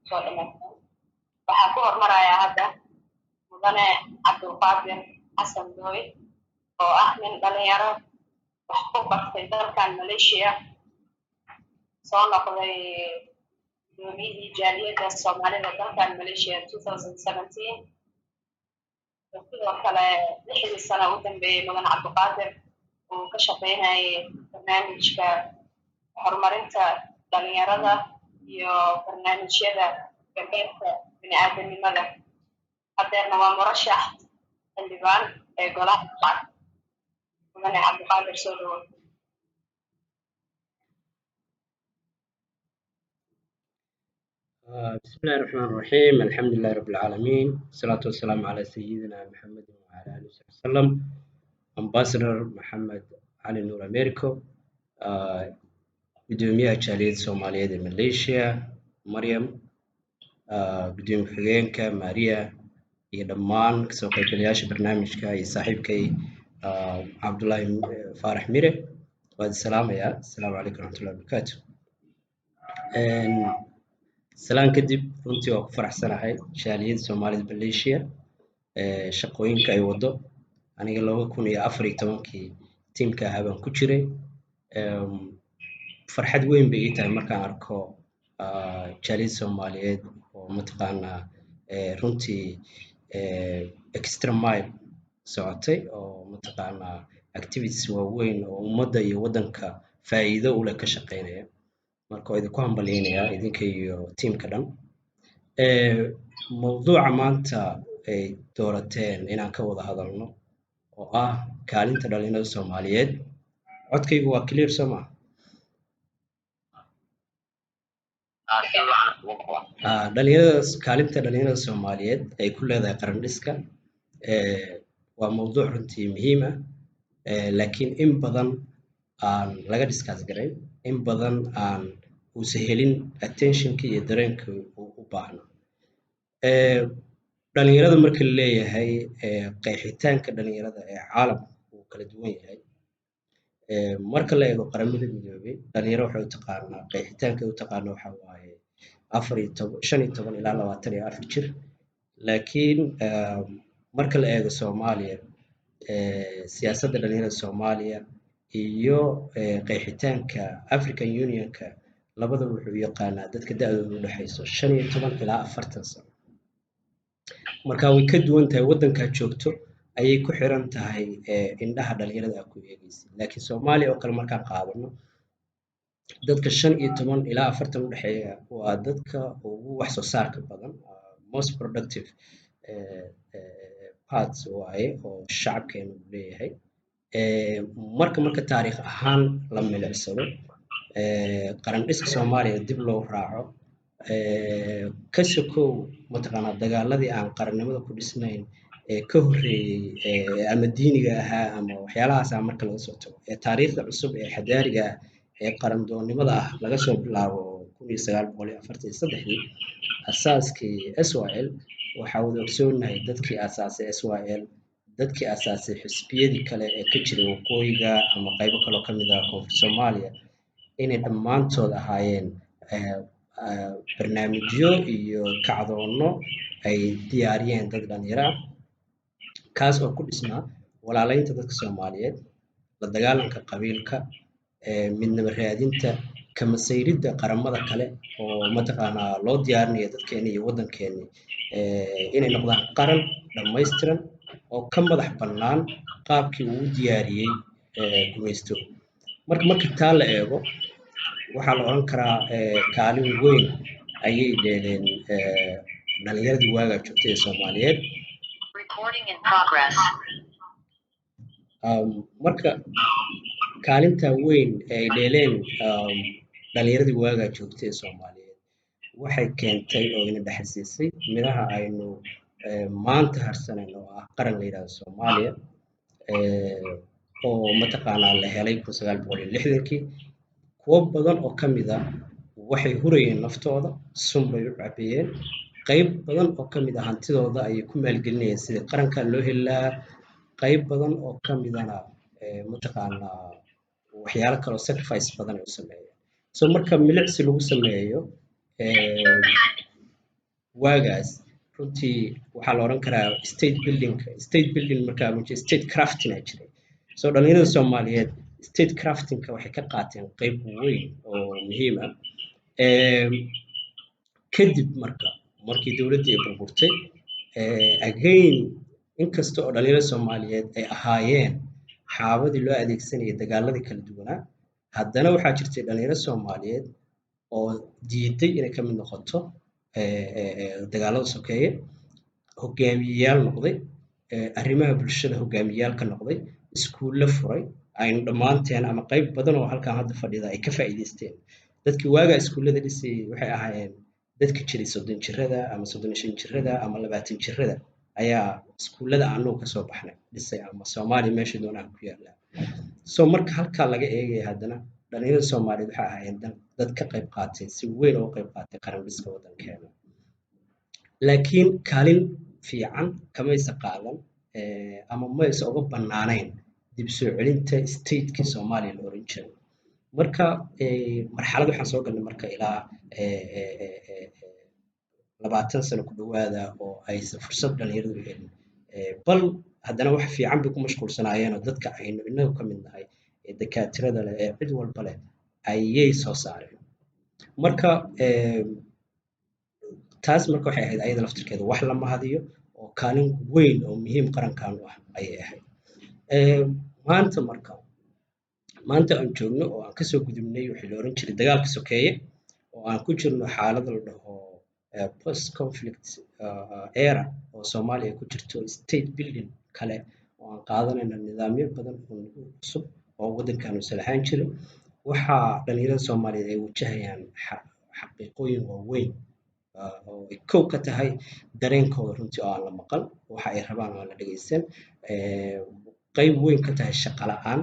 Soo dhamaysteen. Waxaa ku hormarayaa hadda mudane Cabdulqaadir Xasan Dooy, oo ah nin dhalinyaro wax ku bartay dalkan Malaysia, soo noqday gudoomiyihii jaaliyadda Soomaalida dalkan Malaysia 2017. Sidoo kale 6dii sano u dambeeyey mudane Cabdiqaadir uu ka shaqeynayay barnaamijka horumarinta dhalinyarada iyo barnaamijyada gargaarka bini-aadanimada. Haddeerna waa murashax xildhibaan ee golaha shacabka. Mudane Cabdiqaadir, soo dhawow. بسم الله الرحمن الرحيم، الحمد لله رب العالمين، والصلاة والسلام على سيدنا محمد وعلى آله وصحبه وسلم. Ambassador Maxamed Cali Nuur Americo, gudoomiyaha jaaliyadda Soomaaliyeed ee Malaysia Maryam, gudoomiye ku-xigeenka Maria, iyo dhammaan kasoo qaybgalayaasha barnaamijka, iyo saaxiibkay Cabdullaahi Faarax Mire, waan salaamayaa. Asalaamu calaykum waraxmatullahi wabarakaatu. Salaan kadib, runtii waa ku faraxsanahay jaaliyadda Soomaalida Malaysia shaqooyinka ay wado. Aniga 2014kii tiimka ahaa baan ku jiray. Farxad weyn bay ii tahay markaan arko jaaliyadda Soomaaliyeed oo mataqaanaa runtii extra mile socotay, oo mataqaanaa activities waaweyn oo ummadda iyo waddanka faa'iido u leh ka shaqeynaya. Marka waa idinku hambalyeynayaa idinka iyo tiimka dhan. Mawduuca maanta ay doorateen inaan ka wada hadalno, oo ah kaalinta dhalinyarada Soomaaliyeed. Codkaygu waa clear, soo ma? Dhalinyarada, kaalinta dhalinyarada Soomaaliyeed ay ku leedahay qaran dhiska, waa mawduuc runtii muhiim ah, laakiin in badan aan laga discuss garayn, in badan aan uusan helin attentionka iyo dareenka uu u baahna. Dhalinyarada marka la leeyahay, qeexitaanka dhalinyarada ee caalamka wuu kala duwan yahay. Marka la eego Qaramada Midoobay, dhalinyaro waxay u taqaanaa, qeexitaanka ay u taqaana waxa waaye 14, 15 ilaa 24 jir. Laakiin marka la eego Soomaaliya, siyaasadda dhalinyarada Soomaaliya iyo qeexitaanka African Unionka labadaba wuxuu u yaqaanaa dadka da'doodu u dhexayso 15 ilaa 40 sano. Marka way ka duwan tahay, waddankaad joogto ayay ku xiran tahay indhaha dhalinyarada aad ku eegaysid. Laakiin Soomaaliya oo kale markaan qaadano, dadka 15 ilaa 40 u dhexeeya waa dadka ugu wax soo saarka badan, most productive parts waaye oo shacabkeenu uu leeyahay. Marka taariikh ahaan la milicsado, qaran dhiska Soomaaliya dib loo raaco, ka sokow mataqaanaa dagaaladii aan qarannimada ku dhisnayn ee ka horreeyey ama diiniga ahaa ama waxyaalahaas ah, marka laga soo tago, ee taariikhda cusub ee xadaariga ah ee qarandoonnimada ah laga soo bilaabo 1943dii asaaskii SYL, waxaa wada ogsoonahay dadkii aasaasay SYL, dadkii aasaasay xisbiyadii kale ee ka jiray waqooyiga ama qaybo kaloo ka mid ah koonfur Soomaaliya, inay dhammaantood ahaayeen barnaamijyo iyo kacdoonno ay diyaariyeen dad dhalinyaro ah, kaas oo ku dhisnaa walaalaynta dadka Soomaaliyeed, la dagaalanka qabiilka, midnimo raadinta, kamasayridda qaramada kale, oo mataqaanaa loo diyaarinayo dadkeena iyo waddankeeni inay noqdaan qaran dhammaystiran oo ka madax bannaan qaabkii uu u diyaariyey gumaysto. Marka taa la eego, waxaa la odhan karaa kaalin weyn ayay dheeleen dhalinyaradii waagaa joogtay ee Soomaaliyeed. Recording in progress. Marka kaalinta weyn ee ay dheeleen dhalinyaradii waagaa joogtay ee Soomaaliyeed waxay keentay oo ina dhexalsiisay midhaha aynu maanta harsanayno, oo ah qaran la yidhahdo Soomaaliya, oo mataqaanaa la helay 1960kii. Kuwo badan oo ka mid ah waxay hurayeen naftooda, sun bay u cabeeyeen, qayb badan oo ka mid ah hantidooda ayay ku maalgelinayeen sidii qarankan loo heli lahaa, qayb badan oo ka midana mataqaanaa waxyaalo kaloo sacrifice badan ay u sameeyeen. So marka milicsi lagu sameeyo Waagaas runtii waxaa la odhan karaa state building markaa state crafting aa jiray. So dhalinyarada Soomaaliyeed state craftingka waxay ka qaateen qeyb weyn oo muhiim ah. Kadib marka markii dowladdii ay burburtay, again, inkasta oo dhalinyarada Soomaaliyeed ay ahaayeen xaabadii loo adeegsanayay dagaaladii kala duwanaa, haddana waxaa jirtay dhalinyaro Soomaaliyeed oo diiday inay ka mid noqoto dagaalada sokeeye, hogaamiyeyaal noqday, arrimaha bulshada hogaamiyeyaal ka noqday, iskuulle furay, aynu dhammaanteen ama qayb badan oo halkan hadda fadhida ay ka faa'iidaysteen. Dadkii waagaa iskuullada dhisayay waxay ahaayeen dadka jiray 30 jirada ama 35 jirada ama 20 jirada ayaa iskuullada anugu kasoo baxnay dhisay, ama Soomaaliya meesha doonaan ku yaalla. So marka halkaa laga eegaya, haddana dhalinyarada Soomaaliyeed waxay ahaayeen dad ka qayb qaatay, si weyn uga qayb qaatay qaran dhiska waddankeena, laakiin kaalin fiican kamaysa qaadan ama maysa uga bannaanayn dib soo celinta statekii Soomaaliya la oran jiray. Marka marxalad waxaan soo galnay marka ilaa 20 sano ku dhowaada oo aysan fursad dhalinyaradu u helin. Bal haddana wax fiican bay ku mashquulsanaayeen oo dadka aynu inagu ka mid nahay ee dakaatirada leh ee cid walba leh ayay soo saareen. Marka taas marka waxay ahayd ayada laftirkeeda wax la mahadiyo oo kaalin weyn oo muhiim qarankan u ah ayay ahayd. Maanta marka, maanta aan joogno oo aan kasoo gudubnay wixii la oran jiray dagaalka sokeeye oo aan ku jirno xaalad la dhaho post conflict era oo Soomaaliya ku jirto, state building kale oo aan qaadanayno nidaamyo badan oo nagu cusub oo waddankan uusan lahaan jirin, waxaa dhalinyarada Soomaaliyeed ay wajahayaan xaqiiqooyin waaweyn oo ay kow ka tahay dareenkooda runtii oo aan la maqal, waxa ay rabaan oo aan la dhegeysan, qayb weyn ka tahay shaqo la'aan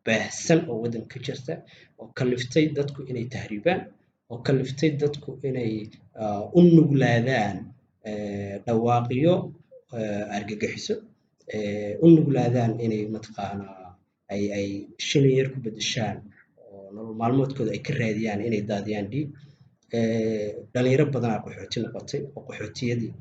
baahsan oo waddanka ka jirta oo kaliftay dadku inay tahriibaan, oo kaliftay dadku inay u nuglaadaan dhawaaqyo argagixiso, u nuglaadaan inay mataqaanaa ay shilin yar ku beddeshaan oo nolol maalmoodkooda ay ka raadiyaan inay daadiyaan dhiig. Dhalinyaro badanaa qaxooti noqotay oo qaxootiyadii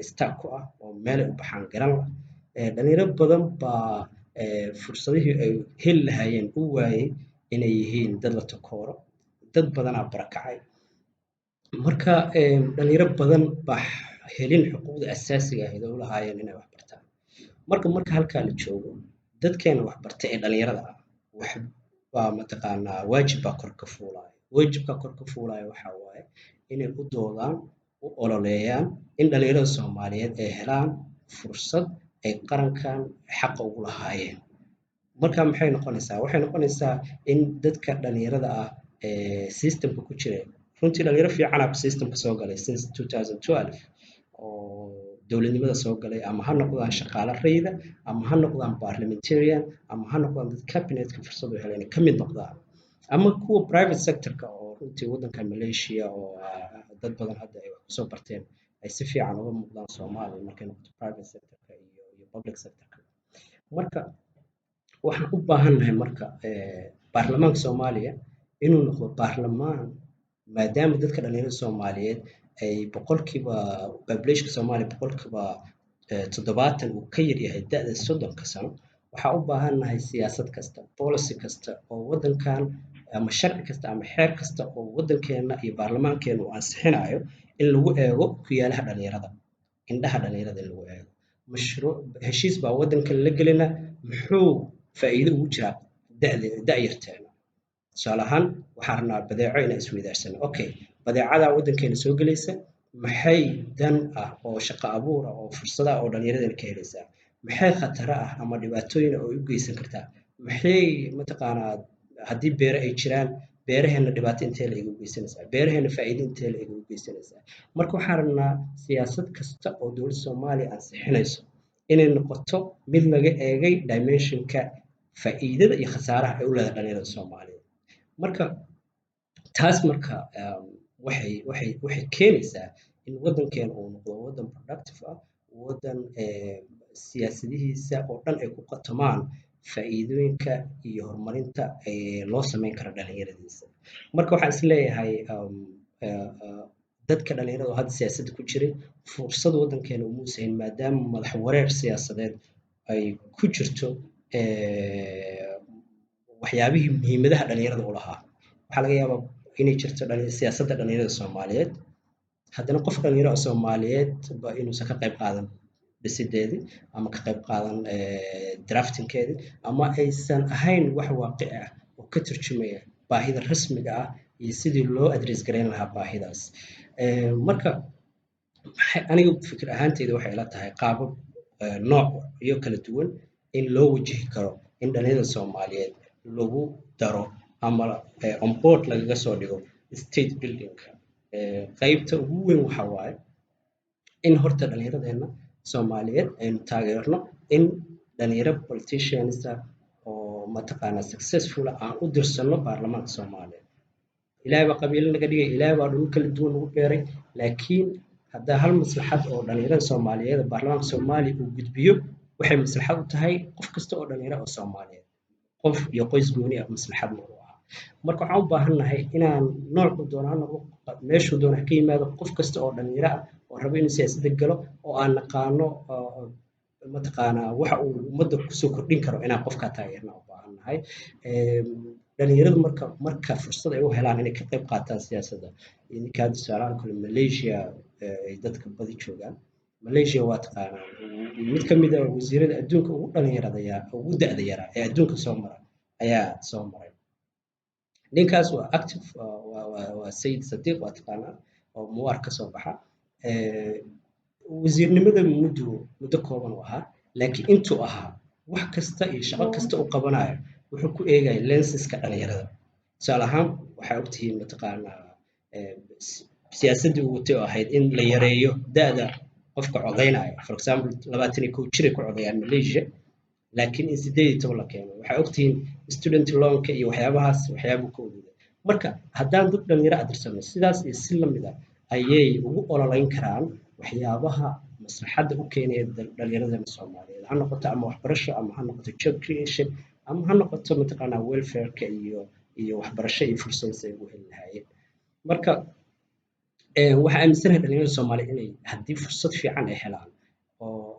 stuck ku ah oo meelay u baxaan garan la. Dhalinyaro badan baa fursadihii ay heli lahaayeen u waayay inay yihiin dad la takooro. Dad badanaa barakacay. Marka dhalinyaro badan baa helin xuquuqda asaasiga ahayd oo u lahaayeen inay wax bartaan. Marka halkaa la joogo, dadkeena wax bartay ee dhalinyarada ah wax baa mataqaanaa waajib baa kor ka fuulaya. Waajibka kor ka fuulaya waxaa waaye inay u doodaan, u ololeeyaan in dhalinyarada Soomaaliyeed ay helaan fursad ay qarankan xaqa ugu lahaayeen. Marka maxay noqonaysaa? Waxay noqonaysaa in dadka dhalinyarada ah ee systemka ku jira, runtii dhalinyaro fiicanaa systemka soo galay since 2012 oo dowladnimada soo galay, ama ha noqdaan shaqaale rayida, ama ha noqdaan parliamentarian, ama ha noqdaan dad cabinetka fursad u helay inay ka mid noqdaan, ama kuwa private sectorka oo runtii waddanka Malaysia oo dad badan hadda ay wax kusoo barteen ay si fiican uga muuqdaan Soomaaliya markay noqoto private sectorka iyo public sectorka. Marka waxaan u baahannahay marka baarlamaanka Soomaaliya inuu noqdo baarlamaan, maadaama dadka dhalinyarada Soomaaliyeed ay boqolkiiba populationka Soomaaliya 70% uu ka yar yahay da'da 30-ka sano. Waxaa u baahannahay siyaasad kasta, policy kasta oo waddankan, ama sharci kasta ama xeer kasta oo waddankeena iyo baarlamaankeena uu ansixinayo, in lagu eego kuyaalaha dhalinyarada, indhaha dhalinyarada in lagu eego. Mashruuc heshiis baa waddankan la gelina, muxuu faa'iido ugu jiraa da'da da'yarteena? Tusaale ahaan, waxaan rabnaa badeeco inaan isweydaarsano. Okay, badeecadaa waddankeena soo gelaysa maxay dan ah oo shaqo abuur ah oo fursada oo dhallinyaradana ka helaysaa? Maxay khataro ah ama dhibaatooyin oo u geysan kartaa? Maxay mataqaanaa haddii beere ay jiraan, beeraheena dhibaato intee la igu geysanaysaa? Beeraheena faa'iido intee la igu geysanaysaa? Marka waxaan rabnaa siyaasad kasta oo dowladda Soomaaliya ansixinayso inay noqoto mid laga eegay dimensionka faa'iidada iyo khasaaraha ay u leedahay dhalinyarada Soomaaliyeed. Marka taas marka waxay keenaysaa in waddankeena uu noqdo waddan productive ah, waddan siyaasadihiisa oo dhan ay ku qatamaan faa'iidooyinka iyo horumarinta loo sameyn karo dhalinyaradiisa. Marka waxaan is leeyahay Dadka dhalinyarada oo hadda siyaasadda ku jiray fursad waddankeena uma uusan, maadaama madax wareer siyaasadeed ay ku jirto waxyaabihii muhiimadaha dhalinyarada u lahaa. Waxaa laga yaabaa inay jirto siyaasadda dhalinyarada Soomaaliyeed, haddana qof dhalinyaro oo Soomaaliyeed ba inuusan ka qayb qaadan dhisideedii ama ka qayb qaadan draftingkeedii, ama aysan ahayn wax waaqici ah oo ka turjumaya baahida rasmiga ah iyo sidii loo address gareyn lahaa baahidaas. Marka aniga fikir ahaanteyda waxay ila tahay qaabab nooc iyo kala duwan in loo wajihi karo in dhalinyarada Soomaaliyeed lagu daro ama on board lagaga soo dhigo state buildingka. Qaybta ugu weyn waxa waaye in horta dhalinyaradeenna Soomaaliyeed aynu taageerno in dhalinyaro politicians ah oo mataqaanaa successful aan u dirsano baarlamaanka Soomaaliya. Ilaahay baa qabiilo naga dhigay, Ilaahay baa dhul kala duwan nagu beeray, laakiin haddaa hal maslaxad oo dhalinyarada Soomaaliyeed baarlamaanka Soomaaliya uu gudbiyo, waxay maslaxad u tahay qof kasta oo dhalinyaro oo Soomaaliyeed. Qof iyo qoys gooni ah maslaxad ma u aha. Marka waxaan u baahannahay inaan noocuu doono ha noqdo, meeshuu doono ha ka yimaado, qof kasta oo dhalinyaro ah oo raba inuu siyaasadda galo oo aan naqaano mataqaanaa waxa uu ummadda kusoo kordhin karo, inaan qofkaa taageerna u baahannahay. Dhalinyaradu marka fursad ay u helaan inay ka qayb qaataan siyaasadda, ninkaa tusaalahaan kale Malaysia ay dadka badi joogaan. Malaysia waa taqaanaa, mid ka mid ah wasiirada adduunka ugu dhalinyarada ugu da'da yaraa ee adduunka soo mara ayaa soo maray. Ninkaas waa active, waa Sayid Sadiq, waa taqaanaa, oo Muar ka soo baxa. Wasiirnimada muddo kooban uu ahaa, laakiin intuu ahaa wax kasta iyo shaqo kasta uu qabanayo wuxuu ku eegaya lensiska dhalinyarada. Tusaale ahaan, waxaa ogtihiin mataqaanaa siyaasaddii uu watay oo ahayd in la yareeyo da'da qofka codaynaya. For example, 21 jiray ku codeeyaan Malaysia, laakiin in 18 la keeno. Waxaa ogtihiin student loanka iyo waxyaabahaas, waxyaabuu ka oduday. Marka haddaan dad dhalinyaro adirsano, sidaas iyo si lamid ah ayay ugu ololeyn karaan waxyaabaha maslaxadda u keenaya dhalinyaradana Soomaaliyeed, ha noqoto ama waxbarasho, ama ha noqoto job creation, ama ha noqoto mataqaanaa welfareka iyo waxbarasho iyo fursado si ay ugu heli lahaayeen. Marka waxaa aaminsanahay dhalinyarada Soomaaliyeed inay haddii fursad fiican ay helaan oo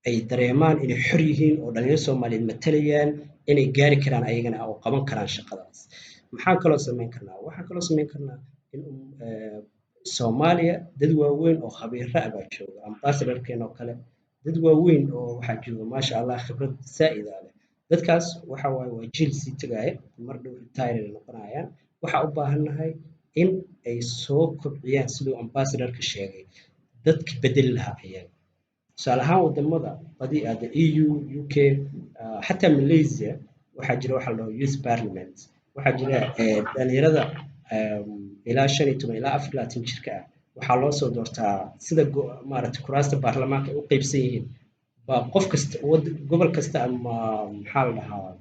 ay dareemaan inay xor yihiin oo dhalinyarada Soomaaliyeed matalayaan, inay gaari karaan ayagana oo qaban karaan shaqadaas. Maxaan kaloo samayn karnaa? Waxaan kaloo samayn karnaa in Soomaaliya dad waaweyn oo khabiiro ah baa jooga, ambassadorkeen oo kale, dad waaweyn oo waxaa jooga, maasha Allah, khibrad zaa'id ah leh. Dadkaas waxa waaye waa jiil sii tagaaya, mar dhow retire ay noqonayaan. Waxaa u baahannahay in ay soo kobciyaan, siduu ambassadorka sheegay, dadka bedeli lahaa ayaga. Tusaale ahaan, wadamada badi hadda EU, UK, xataa Malaysia, waxaa jira waxa la dhaho youth parliament. Waxaa jira dhalinyarada ilaa 15 ilaa 24 jirka ah waxaa loo soo doortaa sida maaragtay kuraasta baarlamaanka ay u qeybsan yihiin baa qof kasta, gobol kasta ama maxaa la dhahaa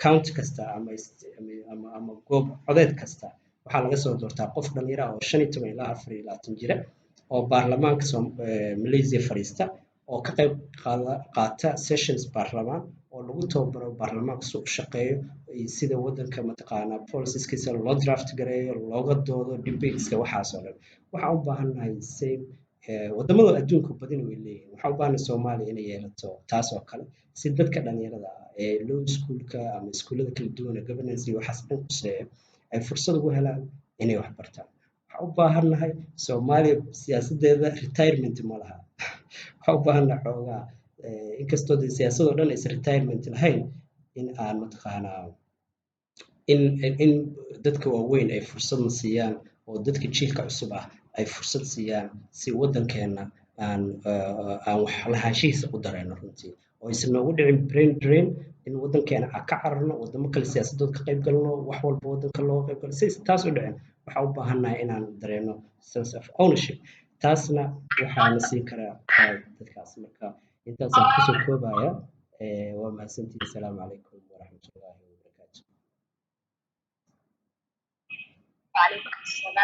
county kasta ama goob codeed kasta waxaa laga soo doortaa qof dhalinyaro ah oo 15 ilaa 24 jira oo baarlamaanka Malaysia fadhiista oo ka qayb qaata sessions baarlamaan oo lagu tababaro baarlamaanka si u shaqeeyo iyo sida waddanka mataqaanaa policieskiisa loo draft gareeyo, looga doodo, debateska, waxaas oo dhan. Waxaan u baahannahay same wadamada adduunka badina way leeyihiin. Waxaan u baahannahay Soomaaliya inay yeelato taas oo kale, si dadka dhalinyarada ah ee law schoolka ama iskuullada kala duwan ee governance iyo waxaas dhan quseeya ay fursad ugu helaan inay wax bartaan. Waxaan u baahannahay, Soomaaliya siyaasadeeda retirement ma laha. Waxaan u baahannahay xoogaa, inkastoo dee siyaasadoo dhan aysan retirement lahayn, in aan mataqaanaa in dadka waaweyn ay fursadna siiyaan oo dadka jiilka cusub ah ay fursad siiyaan, si waddankeena aan wax lahaanshihiisa u dareeno runtii, oo aysan noogu dhicin brain drain, in waddankeena aan ka cararno, wadamo kale siyaasadood ka qayb galno, wax walba waddanka looga qayb galo. Si aysan taas u dhicin, waxaan u baahannahay inaan dareeno sense of ownership. Taasna waxaana siin karaa dadkaas. Marka intaasaan kusoo koobaya. Waa mahadsantihiin. Asalaamu calaykum waraxmatullaahi wabarakaatu. وعليكم السلام.